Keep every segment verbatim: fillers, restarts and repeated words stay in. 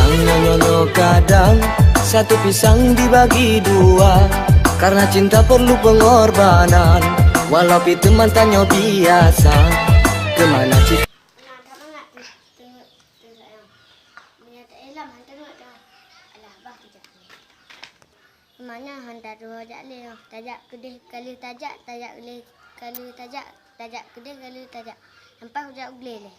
Nyoe-nyoe kadang satu pisang dibagi dua, karena cinta perlu pengorbanan, walau pi teman tanyoe biasa. Kemana cit- Nah, tak mangat tu. Tengok tu sayang. Meunyoe tak ilom, han tengok dah. Alah, bah kejap. Mana han taduek jak lé nyoe. Tajak keudeh ka lheueh tajak, tajak lé ka lheueh tajak, tajak keudeh ka lheueh tajak. Sampai kujak u glé lé.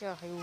Cah, ayo.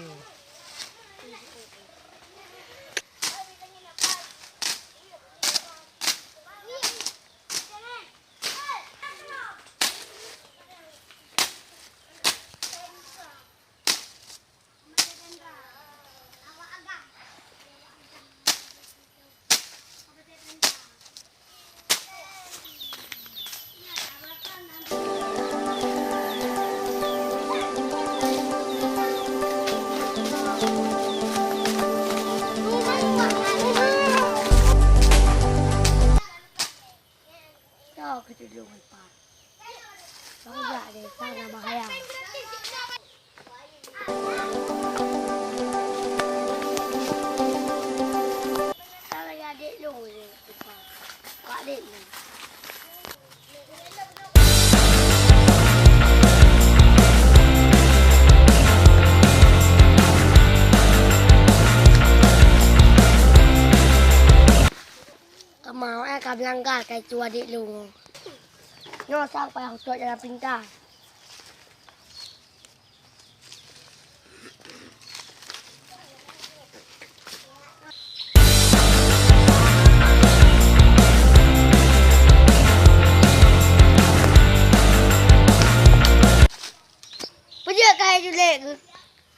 Toh keutulông Ipan. Bang jak deh, sana bahaya. Sana ya dek lôn deh, Ipan. Kak dek lôn. Kamoe eh ka meulanggar keu su adik lôn. Nyoe sang payah utok jalan pintar. Peujeuet keuhai Juliet keuh.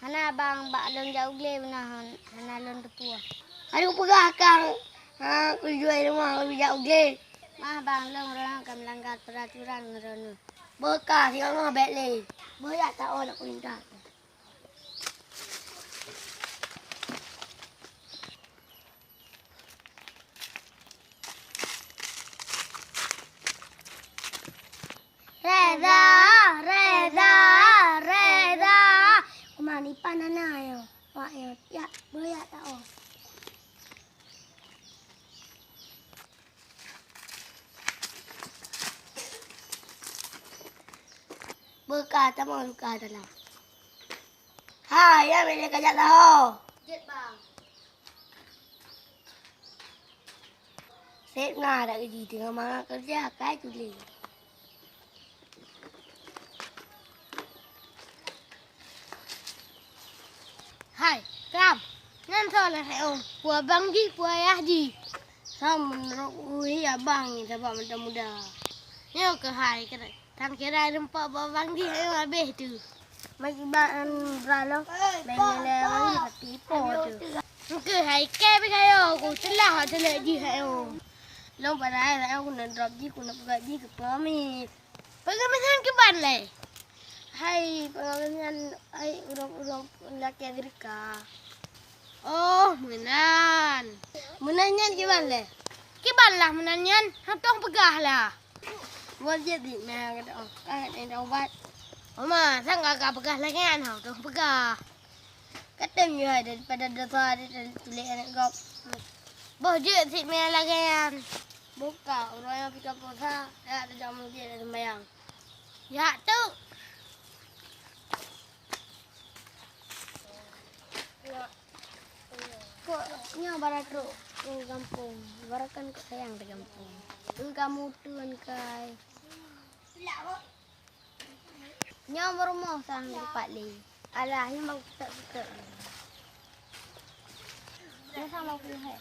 Hana bang, bak lôn jak u glé meunan hana lôn teupeue. Ayo peugah kang, ha, kujui rumoh kujak u glé. Maah bang, lôn droeneuh ka meulanggar peuraturan droeneuh. Beuka singoh bèk lé. Beuyak taôn nak peurintah. Reza, Reza, Reza. Uma Ipan na nyoe. Wak nyoe. Ya, beuyak taôn. Beuka tamong luka dalam. Hai, ya, bèk lé kajak taho. Jeuet, bang. Sép na dak jih teungoh mangat keureuja, kai tuléh. Hai, Kram, nyan soe lagèe ôh, peue abang jih, peue ayah jih. Sam meunurot uhi abang nyan sabab mantong muda. Nyoe keuh hai, keuh. Tang kira rumpok bak abang jih, ayo habéh tu. Mai iban bra lom. Mai nilai abang jih pati ipo tu. Engke hai ke beusayo ku telah teulek jih ayo. Lom padahai ayo ku na drop jih, ku na peugah jih keu pengamis. Pengamis nyan kiban lé? Hai pengamis nyan, hai ureueng-ureueng lakèe Amerika. Oh, meunan. Meunan nyan kiban lé? Kiban lah meunan nyan, hana tong peugah lah. Buet jeuet di meh ka teuh, ka teuh ubat. Oma, sang ka peugah lagèe nyan, hana tong peugah. Ka tem yoh daripada dosa di tuléh aneuk gob. Boh jeuet sit meh lagèe nyan. Buka, uroe nyoe pih ka puasa, ya tajak meuseujid sembahyang. Jak tu. Kok nyoe bara trok u gampông, bara kan kok sayang di gampông. Engka muteuen kai. Nyoe meurumoh sang dipat lé. Alah, nyoe baru kutek-kutek. Nyoe sang baru kuhek.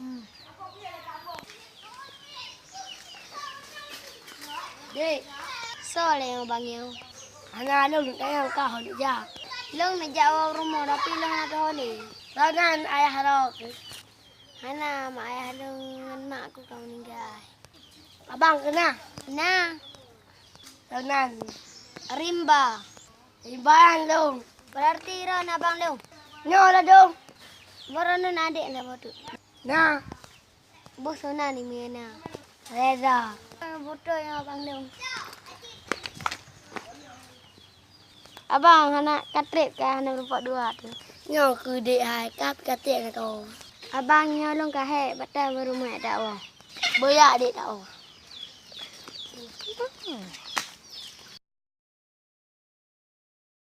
Hmm. Dek, soe lé nyang bangieu? Hana lôn, tanyong kah hon jak. Lôn neujak woe rumoh, tapi lôn hana teuho lé. Lôn nan ayah droe. Hana, mak ayah lôn ngon mak ku ka meuninggai. Abang keunan? Na. Lôn nan? Rimba. Rimba nyan lôn. Berarti droen abang lôn? Nyoe ladôm. Baroe nan adék na bacut? Na. Boh sona ni mina. Reza. Beutôi nyoe abang lôn. Abang hana ka trép ka hana meurumpok dua tu. Nyoe keu dék hai ka pih ka trép na kau. Abang nyoe lôn ka hék batai meurumoh dakwah. Boyak dék dakwah.